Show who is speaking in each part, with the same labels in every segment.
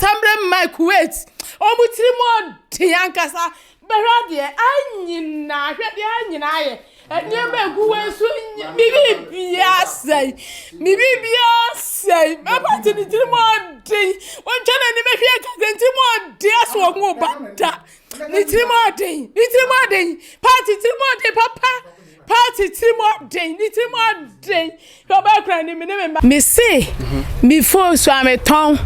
Speaker 1: n'asamble Kuwait, wɔn tiri mu ɔden ankasa. Bɛhwɛ adeɛ anyinaa, hwɛ deɛ anyinaa ayɛ. Nneɛma egu wei so, me biribiara asɛe, me biribiara asɛe. Mɛba te ne tiri mu ɔden, wɔntwa n'ani bɛhwɛ kakra, ne tiri mu ɔden asɛ wɔn ba da. Ne tiri mu ɔden, ne tiri mu ɔden, paati tiri mu ɔden papa. Party tirim ɔden, ne tirim ɔden. Hwɛ ɔbɛyɛ kura ni me ne me mma. Me se me phones a me tɔn,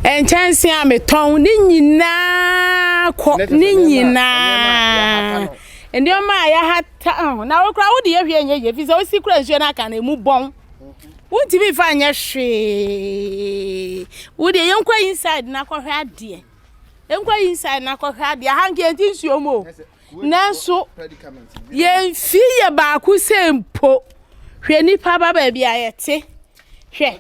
Speaker 1: nkyɛnse a me tɔn, ne nyinaa kɔ, ne nyinaa. Nneɛma a yɛahata, na wo kura wo de yɛ hwee nyɛ yie, fi sɛ wosi kura nsuo no aka no emu bɔn. Wontumi nfa nyɛ hwee. Wo deɛ yɛnkɔ inside na kɔhwɛ adeɛ. Yɛnkɔ inside na kɔhwɛ adeɛ. Aha nka yɛnte nsuo mu o. Nanso yɛn fi yɛ baako sɛ mpo. Hwɛ nnipa ba baabi a yɛte. Hwɛ,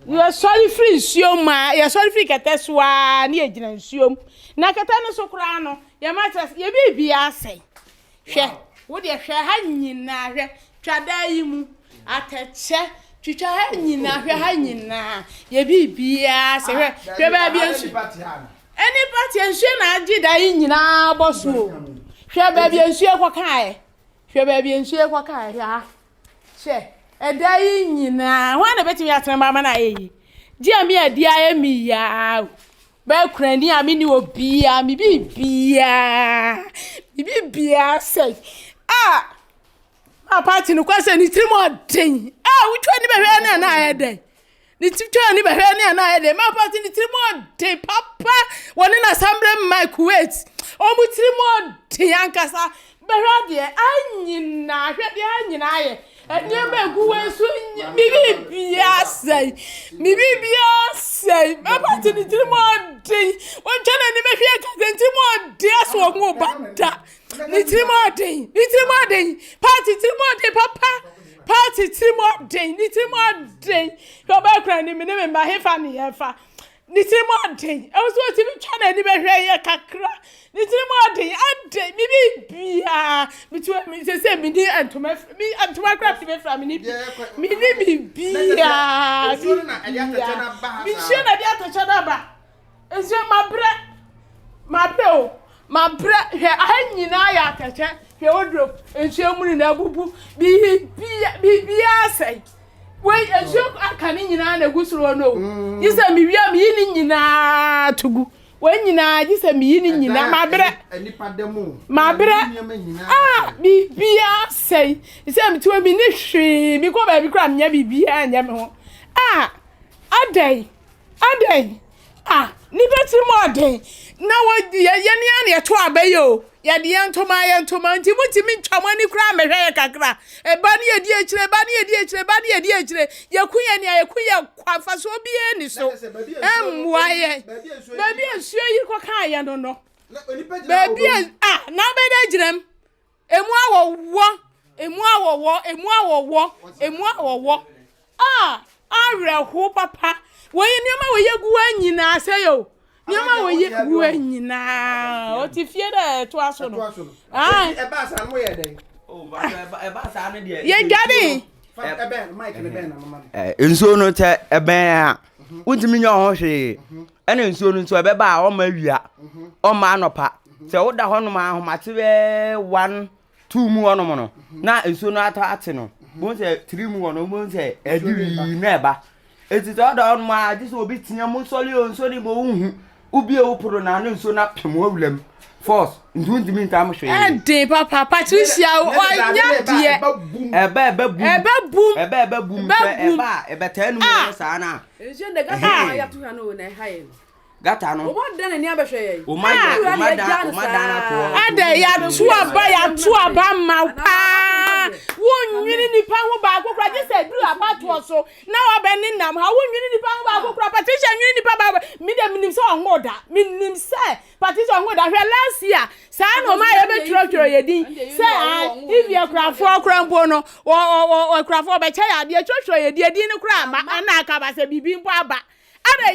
Speaker 1: yɛsɔre firi nsuo mu a, yɛsɔre firi kɛtɛ so a ne yɛgyina nsuo mu. Na kɛtɛ no so koraa no, yɛn mattress, yɛ biribiara asɛe. Hwɛ, wo deɛ hwɛ ha nyinaa, hwɛ, twa dan yi mu, atɛkyɛ, twitwa ha nyinaa, hwɛ ha nyinaa, yɛ biribiara asɛe. Hwɛ, hwɛ baabi nsu. Nnipa te nsuo na agye da yi nyinaa bɔ so o. Hwɛ baabi a nsuo kɔkaeɛ. Hwɛ baabi a nsuo kɔkaeɛ. Hwɛ ha. Hwɛ ɛda yi nyinaa. Hwan na bɛtumi atena mu ama no ayɛ yie? Gye a me adi ayɛ me yaa o. Bɛyɛ kurani a menni obiara, me biribiara, me biribiara sɛe. Ah! Ma party no kɔ sɛ ne tirim ɔden. Ah, wotwa ni bɛhwɛ ne na ayɛ dɛn? Ne ti twa ni bɛhwɛ ne na ayɛ dɛn? Ma party ne tirim ɔden papa. Wɔne n'asamble mma Kuwait. Wɔn tirim ɔden ankasa. Bɛhwɛ adeɛ anyinaa, hwɛ deɛ anyinaa ayɛ. Nneɛma egu wei so, me biribiara asɛe. Me biribiara asɛe. Ma party ne tirim ɔden. Wɔntwa n'ani bɛhwɛ kakra, ne tirim ɔden asɛ wɔn ba da. Ne tirim ɔden, ne tirim ɔden, paati tirim ɔden papa, paati tirim ɔden, ne tirim ɔden. Hwɛ ɔbɛyɛ kura ni mi ne mi mma hefa ne yɛn fa. Ne tirim ɔden, ɛwɔ sɛ ɔtumi twa n'ani bɛhwɛ yɛ kakra. Ne tirim ɔden, aden, mi bi biara, mi ti mi sɛ sɛ mi ni ntoma, mi ntoma kura mi bɛfira mi ni bi, mi ni bi biara, bi biara, mi nsuo na ɛde atɛkyɛ n'aba. Nso mabrɛ, mabrɛ o, mabrɛ. Hwɛ, aha nyinaa yɛ atɛkyɛ. Hwɛ wardrobe, nsuo mu nyinaa abubu. Biribiara, biribiara asɛe. Wei, nsuo aka ne nyinaa na egu soro hɔ no o. Mm. Gye sɛ mewie a meyi ne nyinaa to gu. Wei nyinaa gye sɛ meyi ne nyinaa. Mabrɛ. Mabrɛ. Ah, biribiara asɛe. Sɛ mete hɔ menni hwee. Mekɔ baabi koraa menyɛ biribiara nyɛ me ho. Ah, adɛn? Adɛn? Ah, nnipa tirim ɔden. Na wɔ yɛ yɛn ara na yɛto aba yi o. Yɛde yɛn ntoma yɛn ntoma nti motumi ntwa mo ani koraa mmɛhwɛ yɛ kakra. Ɛba ne yɛdi akyire, ɛba ne yɛdi akyire, ɛba ne yɛdi akyire. Yɛku yɛn nea yɛku yɛ kwa mfasoɔ biara nni so. Ɛmmoa yɛn. Baabi a nsuo yi kɔkaa yɛn no no. Baabi a ah na wobɛda gyina mu. Emu awɔwɔ, emu awɔwɔ, emu awɔwɔ, emu awɔwɔ. Ah, awerɛho papa. Wɔyɛ nneɛma wɔyɛ gu hɔ nyinaa sɛ yɛ o. Nneɛma wɔyɛ gu hɔ nyinaa. Ɔte fie dɛ ɛtoa so no. Ah.
Speaker 2: Ɛbaa saa no yɛ dɛn?
Speaker 3: Ɛbaa saa no deɛ.
Speaker 1: Yɛdwane.
Speaker 3: Nsuo no sɛ ɛbɛn a wontumi nyɛ ho hwee ɛna nsuo no nso ɛbɛba a ɔma awia ɔma anɔpa Sɛ woda hɔnom a ahomakye bɛyɛ one two mu hɔnom no na nsuo no atɔ ate no bohu sɛ three mu hɔ no bohu sɛ ɛde wii na ɛba eti sɛ ɔda hɔnom a gye sɛ obi tea mu sɔre o nsuo no bɔ wohu wobie wo pono na ne nsuo no apem wawura mu force nti wontumi ntam hwee.
Speaker 1: Ɛden papa Patricia ɔnya deɛ.
Speaker 3: Ɛba ɛbɛ bum
Speaker 1: ɛbɛ bum
Speaker 3: ɛba ɛbɛ bum sɛ ɛba a ɛbɛtaa no mu hɔ saa na.
Speaker 4: Nsuo de gata a yɛato ha no na ɛha yɛn.
Speaker 3: Gata no.
Speaker 4: Wɔn adan n'ani abɛhwɛ yɛn.
Speaker 3: Wɔn ayɛ wɔn adan wɔn adan ato hɔ.
Speaker 1: Adɛ yɛato aba yɛato aba ma wo paa wonnwene nipa ho baako koraa gye sɛ duru abatoɔ so na wabɛ ne nam ha wonnwene nipa ho baako koraa Patricia nwene nipa baako me deɛ menim sɛ ɔnwo da menim sɛ Patricia ɔnwo da hwɛ last year saa na ɔma yɛbɛtwerɛtwerɛ yɛ din sɛ ivi akurafoɔ koraa mpo no wɔ wɔ wɔ akurafoɔ bɛkyɛ yɛ adeɛ twerɛtwerɛ yɛ din din no koraa ama ɛna akaba sɛ biribi mpo aba. Adɛn?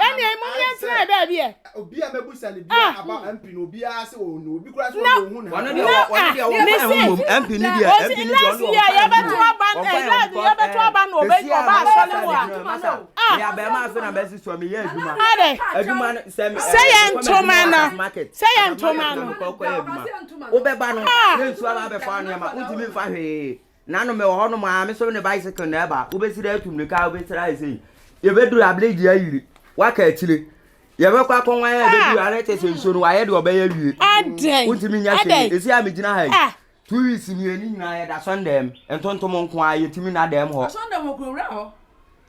Speaker 1: Ɛnneɛ mom yɛntena yɛ baabi ɛ.
Speaker 2: Obi a mɛbusa no bia
Speaker 1: Ah.
Speaker 2: about MP no obiara sɛ ɔno obi koraa sɛ
Speaker 1: Na
Speaker 2: ɔno ɔhu ne
Speaker 3: Ɔno
Speaker 2: ha.
Speaker 3: deɛ
Speaker 1: na
Speaker 3: ɔno
Speaker 1: ah
Speaker 3: deɛ wɔmfa
Speaker 1: mese
Speaker 3: yɛn ho mmom MP no deɛ
Speaker 1: ɔsi
Speaker 3: MP no deɛ
Speaker 1: last
Speaker 3: ɔno
Speaker 1: year
Speaker 3: wɔmfa yɛn ho
Speaker 1: yɛbɛto
Speaker 3: mmom
Speaker 1: aba
Speaker 3: wɔmfa
Speaker 1: eh,
Speaker 3: yɛn ho
Speaker 1: last
Speaker 3: because
Speaker 1: yɛbɛto
Speaker 3: ɛɛ
Speaker 1: aba na ɔbɛ
Speaker 3: sɛsi a
Speaker 1: ɔba
Speaker 3: masa
Speaker 1: asɔre mu a
Speaker 3: de gyina masa
Speaker 1: ah
Speaker 3: meyɛ abɛɛma afe na bɛsi so meyɛ adwuma
Speaker 1: adɛn
Speaker 3: adwuma no sɛ me
Speaker 1: sɛ
Speaker 3: ɛɛ
Speaker 1: yɛ
Speaker 3: mekɔ
Speaker 1: ntoma
Speaker 3: m'adwuma wɔ
Speaker 1: no
Speaker 3: asafo market
Speaker 1: sɛ yɛ
Speaker 3: asafo
Speaker 1: ntoma
Speaker 3: market na
Speaker 1: no
Speaker 3: mekɔ kɔyɛ adwuma wobɛba no
Speaker 1: ah
Speaker 3: na nsuo aba abɛfa nneɛma wontumi mfa hwee Nano mewɔ hɔ nom aa me so me ne bicycle na ɛba wobɛsi dɛ atu mmirika a wobɛsira ayɛ sei yɛbɛduru ablegye ayiri waka akyire yɛbɛkɔ akɔnwan a yɛbɛduru
Speaker 1: ah
Speaker 3: a na kyɛ sɛ nsuo no wayɛ deɛ ɔbɛyɛ awie
Speaker 1: adɛn
Speaker 3: wontumi nya hwee
Speaker 1: adɛn
Speaker 3: ɛsi a megyina ha yi
Speaker 1: ah
Speaker 3: 2 weeks nie ne nyinaa yɛda sɔndɛm ntontom nko a yɛtumi na dɛm hɔ
Speaker 4: Asɔndɛm wɔ kurom wura hɔ.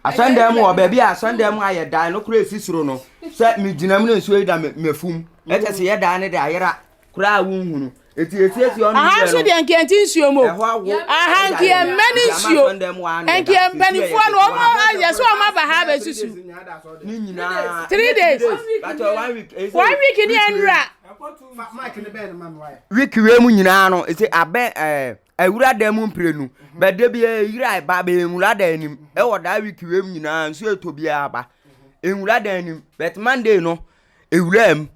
Speaker 3: asɔndɛm wɔ baabi a asɔndɛm a yɛdan no koraa ɛsi soro no sɛ megyina mu na nsuo yi da mafum ɛkyɛ sɛ yɛdan no de ayera koraa a wonhunu. Eti esiesie ɔno
Speaker 1: Aha
Speaker 3: deɛ
Speaker 1: nso
Speaker 3: no,
Speaker 1: deɛ nka yɛnte nsuo mu o.
Speaker 3: ɛhɔ awo
Speaker 1: Aha
Speaker 3: ɛda
Speaker 1: nka
Speaker 3: yɛn.
Speaker 1: yɛmmɛ ne
Speaker 3: Nti ama
Speaker 1: nsuo.
Speaker 3: asɔndɛm hɔ ara na
Speaker 1: Nka
Speaker 3: ɛda.
Speaker 1: yɛn
Speaker 3: Sisi
Speaker 1: mpanimfoɔ
Speaker 3: ɛyɛ
Speaker 1: no wɔn
Speaker 3: ketewa.
Speaker 1: ayɛ sɛ wɔn aba ha abɛsusu.
Speaker 3: Ne nyinaa.
Speaker 1: Three
Speaker 3: Ɛnyɛ
Speaker 1: days.
Speaker 3: But uh, 1 week. Ɛsɛ
Speaker 1: 1 week ne
Speaker 3: week wei.
Speaker 1: nwura.
Speaker 3: Week wei mu nyinaa no, ɛsɛ abɛn ɛɛ awura dan mu mprenu. Bɛde bi eyira ɛba bɛ nwura dan anim. Ɛwɔ daa week wei mu nyinaa nsuo ɛtɔ biara ba. Nwura dan anim. But Monday no, ewura mu.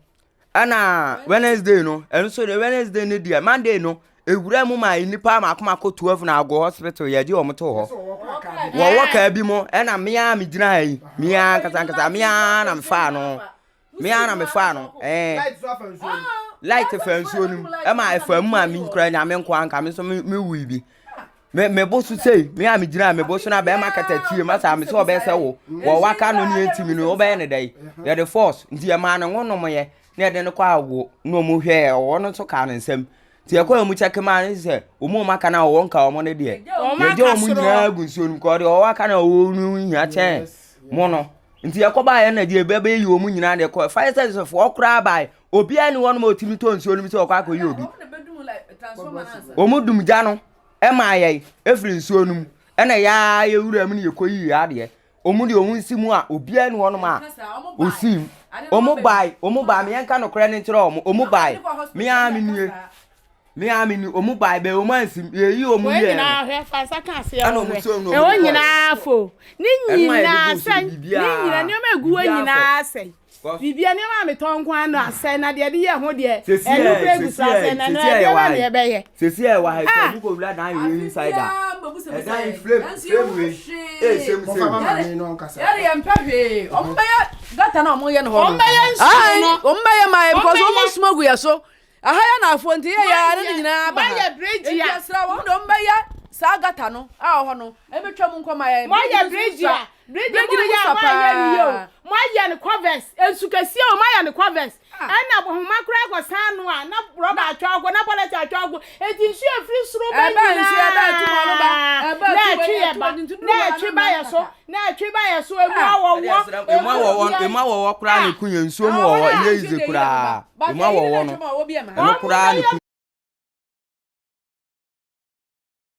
Speaker 3: Ɛna Wednesday no, ɛno nso de Wednesday no deɛ Monday no ewura mu ma nnipa mako mako 12 na ago hospital yɛgye wɔn to hɔ. Wɔwɔ kaa bi mu ɛna mmea a megyina ha yi mmea nkasa nkasa mmea na mefaa no mmea na mefaa no ɛɛ light fa nsuo no mu ɛma ɛfa mu ma me nkura nyame nko anka me nso me wui bi. Me me bo so sei me a megyina me bo so na bɛrima kata tie ma saa me sɛ ɔbɛyɛ sɛ wo wɔ waka no ne ntimi no wobɛyɛ ne dɛn yɛde force nti yɛmaa ne ngo nomyɛ na yɛde no kɔ awo na ɔmu hwɛ ɔwɔ no nso kaa ne nsam nti yɛkɔ ɔmu kyɛke maa ne sɛ ɔmu ɔmu aka no a ɔwɔ nka ɔmo no deɛ yɛgye ɔmu nyinaa gu nsuo no mu kɔ deɛ ɔwɔ aka no a ɔwɔ no hia kyɛn mo no nti yɛkɔ baeɛ na deɛ ɛbɛbɛyi ɔmu nyinaa deɛ kɔ fire service foɔ koraa baeɛ obiara ni wɔnom a ɔtumi tɔ nsuo no mu sɛ ɔkɔ akɔyi obi wɔn dum gya no ɛmaa yɛn ɛfiri nsuo no mu ɛna yaa yɛwura mu no yɛkɔyi yɛ adeɛ wɔn deɛ wɔn nsi mu a obiara ni wɔnom a ɔsi mu wɔn bae wɔn bae me yɛnka nokorɛ no nkyerɛ wɔn wɔn bae me ara me nie me ara me ni wɔn bae bɛn wɔn ansi mu yɛyi wɔn
Speaker 1: Wɔn
Speaker 3: yɛ no
Speaker 1: nyinaa hwɛ fa nsa ka aseɛ
Speaker 3: ɛna
Speaker 1: ho
Speaker 3: wɔn
Speaker 1: hwɛ.
Speaker 3: so na wɔn
Speaker 1: Ɛhɔ
Speaker 3: kɔɛ
Speaker 1: nyinaa fo. Ne
Speaker 3: ɛno a yɛde
Speaker 1: nyinaa
Speaker 3: gu so
Speaker 1: sɛn.
Speaker 3: no
Speaker 1: Ne
Speaker 3: biribiara
Speaker 1: nyinaa nneɛma egu hɔ
Speaker 3: biribiara fɔ.
Speaker 1: nyinaa sɛn.
Speaker 3: Because
Speaker 1: Biribiara nneɛma a metɔn nko ara no asɛe na deɛ ɛde yɛ ho deɛ
Speaker 3: sisi
Speaker 1: ɛno
Speaker 3: ɛ
Speaker 1: koraa egu
Speaker 3: sisi
Speaker 1: so asɛe
Speaker 3: ɛ
Speaker 1: na ɛno
Speaker 3: sisi ɛ
Speaker 1: ɛdeɛ
Speaker 3: yɛ wɔ
Speaker 1: bɛn
Speaker 3: ha
Speaker 1: na
Speaker 3: yi
Speaker 1: yɛbɛyɛ.
Speaker 3: sisi ɛ wɔ ha yi sɛ
Speaker 1: Ah!
Speaker 3: ɔmo kɔ wura dan wei inside a ɛdan yi frame frame wei ee same
Speaker 2: Mɔfa
Speaker 3: same.
Speaker 2: ma maame no ɔnkasa.
Speaker 4: Yɛde yɛn mpɛ hwee. Ɔmo bɛyɛ gata na ɔmo yɛ no hɔ no.
Speaker 1: Wɔn bɛyɛ nsuo no.
Speaker 4: Ɔmo bɛyɛ maa yɛ
Speaker 1: Wɔn
Speaker 4: because ɔmo
Speaker 1: bɛyɛ
Speaker 4: suma gu yɛ so. Aha yɛ n'afoɔ nti yɛ yɛ ara ne nyinaa ba ha.
Speaker 1: Moayɛ bridge
Speaker 4: Nti
Speaker 1: a.
Speaker 4: yɛsrɛ wɔn de ɔmo bɛyɛ saa gata no a ɛwɔ hɔ no ɛbɛtwa mu nkɔ ma yɛn.
Speaker 1: Moayɛ
Speaker 4: Bridge no nso
Speaker 1: bridge
Speaker 4: sua.
Speaker 1: a. Bridge
Speaker 4: Bridge no
Speaker 1: moayɛ
Speaker 4: sua
Speaker 1: a moayɛ no yie o.
Speaker 4: paa.
Speaker 1: Moayɛ no covers. Nsu kɛseɛ o moayɛ no covers.
Speaker 4: Ah.
Speaker 1: Ɛna homa koraa kɔsan ano a na rɔba atwa agu na pɔlɛte atwa agu. Enti nsuo a ɛfiri soro ba
Speaker 4: Ɛbaa nsuo ɛbaa ɛtu ma ɔno ba.
Speaker 1: nyinaa
Speaker 4: Ɛbaa
Speaker 1: na
Speaker 4: ɛtu
Speaker 1: ɛtwe
Speaker 4: wei
Speaker 1: yɛ
Speaker 4: ɛtu
Speaker 1: ba
Speaker 4: ɔno nti duru
Speaker 1: na
Speaker 4: hɔ a
Speaker 1: ɛtwe
Speaker 4: na
Speaker 1: ba yɛ so
Speaker 4: akata.
Speaker 1: na ɛtwe ba yɛ so emu
Speaker 4: Ah.
Speaker 1: awɔwɔ
Speaker 3: Ɛde asra emu
Speaker 1: emu
Speaker 3: awɔwɔ
Speaker 1: deɛ
Speaker 3: emu awɔwɔ koraa na
Speaker 1: ah
Speaker 3: eku yɛn nsuo mu wɔwɔ
Speaker 4: Awɔwɔ
Speaker 3: ɛnyɛ
Speaker 4: na
Speaker 3: yize
Speaker 4: nsuo deɛ yie
Speaker 3: koraa
Speaker 4: ba. But
Speaker 3: emu
Speaker 4: ɛyi ne
Speaker 3: awɔwɔ
Speaker 4: na
Speaker 3: no
Speaker 4: ɛtwa mu a wɔwɔ bi ɛma.
Speaker 3: ɛno
Speaker 1: wɔn
Speaker 3: koraa na
Speaker 1: bɛyɛ
Speaker 3: eku.